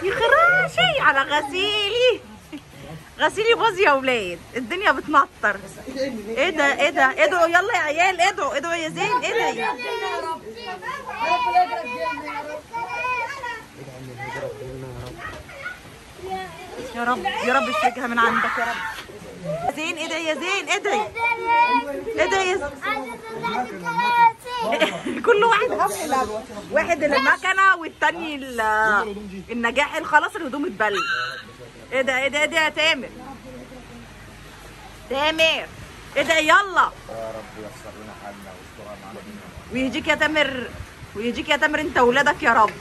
يا خراشي على غسيلي، غسيلي باظ يا ولاد، الدنيا بتنطر. ايه ده ايه ده؟ ادعوا يلا يا عيال، ادعوا ادعوا يا زين، ادعي. يا رب يا رب افرجها من عندك يا رب. زين ادعي يا زين، ادعي ادعي يا زين. كل واحد هم واحد المكنه والتاني النجاح. خلاص الهدوم اتبل. ادعي ادعي ادعي يا تامر، تامر ادعي يلا. يا رب ييسر لنا حالنا واسترها معانا ويهديك يا تامر، ويهديك يا تامر انت واولادك يا رب.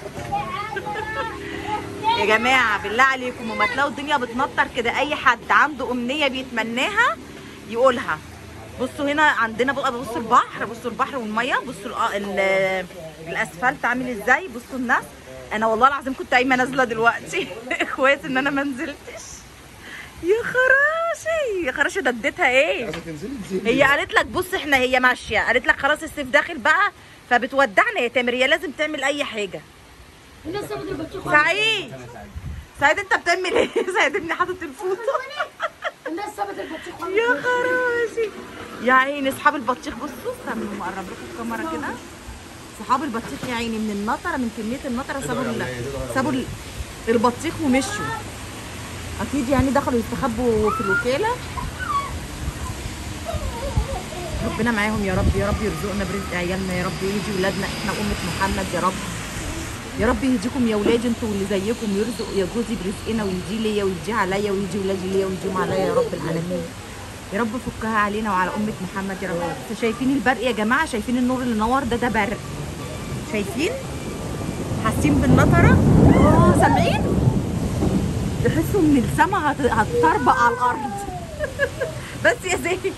يا جماعة بالله عليكم، وما تلاقوا الدنيا بتمطر كده اي حد عنده امنية بيتمناها يقولها. بصوا هنا عندنا بقى، بصوا البحر، بصوا البحر والمية، بصوا الاسفلت عامل ازاي، بصوا الناس. انا والله العظيم كنت قايمة نازله دلوقتي. كويس ان انا ما نزلتش. يا خراشي يا خراشي، ده اديتها ايه؟ هي قالت لك بص احنا، هي ماشية قالت لك خلاص الصيف داخل بقى، فبتودعنا يا تامر، هي لازم تعمل اي حاجة. سعيد سعيد انت بتعمل ايه؟ سعيد ابني حاطط الفوطه. الناس سابت البطيخ. يا خراشي يا عيني اصحاب البطيخ. بصوا استنوا اقرب لكم الكاميرا كده. صحاب البطيخ يا عيني من النطره، من كمية النطره سابوا البطيخ ومشوا. اكيد يعني دخلوا يستخبوا في الوكالة. ربنا معاهم يا رب، يا رب يرزقنا برزق عيالنا يا رب، ويجي ولادنا احنا امه محمد يا رب. يا رب يهديكم يا ولادي انتوا واللي زيكم، ويرزق يا جوزي برزقنا ويدي ليا ويدي عليا ويدي ولادي ليا ويديهم عليا يا رب العالمين. يا رب فكها علينا وعلى امه محمد يا رب. انتوا شايفين البرق يا جماعة؟ شايفين النور اللي نور ده؟ ده برق. شايفين؟ حاسين بالنطره؟ سامعين؟ تحسوا ان السما هتطربق على الارض. بس يا زين،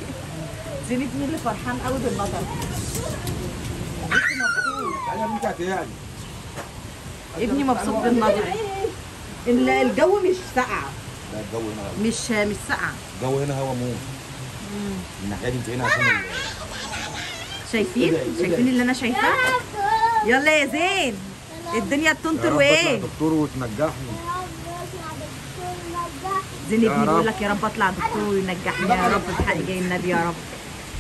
زين ابني اللي فرحان قوي بالمطر. ابني مبسوط بالمطر. الجو مش ساقع. لا الجو هنا مش ساقع. الجو هنا هوا موت. الناحية دي انت هنا عشان شايفين؟ شايفين اللي انا شايفاه؟ يلا يا زين الدنيا بتنطر وايه؟ دكتور وتنجحني. زين ابني بيقول لك يا رب اطلع دكتور وينجحني يا رب بحق جاي النبي يا رب.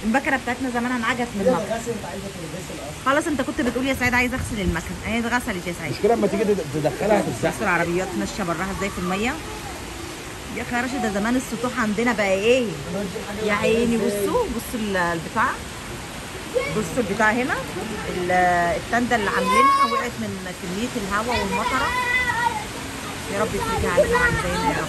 المكنه بتاعتنا زمان انعجت من المطر. خلاص انت كنت بتقول يا سعيد عايز اغسل المكنه، هي اتغسلت يا سعيد. المشكلة لما تيجي تدخلها هتتزحلق. العربيات ماشية براها ازاي في المية يا خراشي. ده زمان السطوح عندنا بقى ايه يا عيني. بصوا بصوا البتاع، بصوا البتاع هنا، التندة اللي عاملينها وقعت من كمية الهواء والمطره. يا رب يفرجها علينا وعلى زينا يا رب.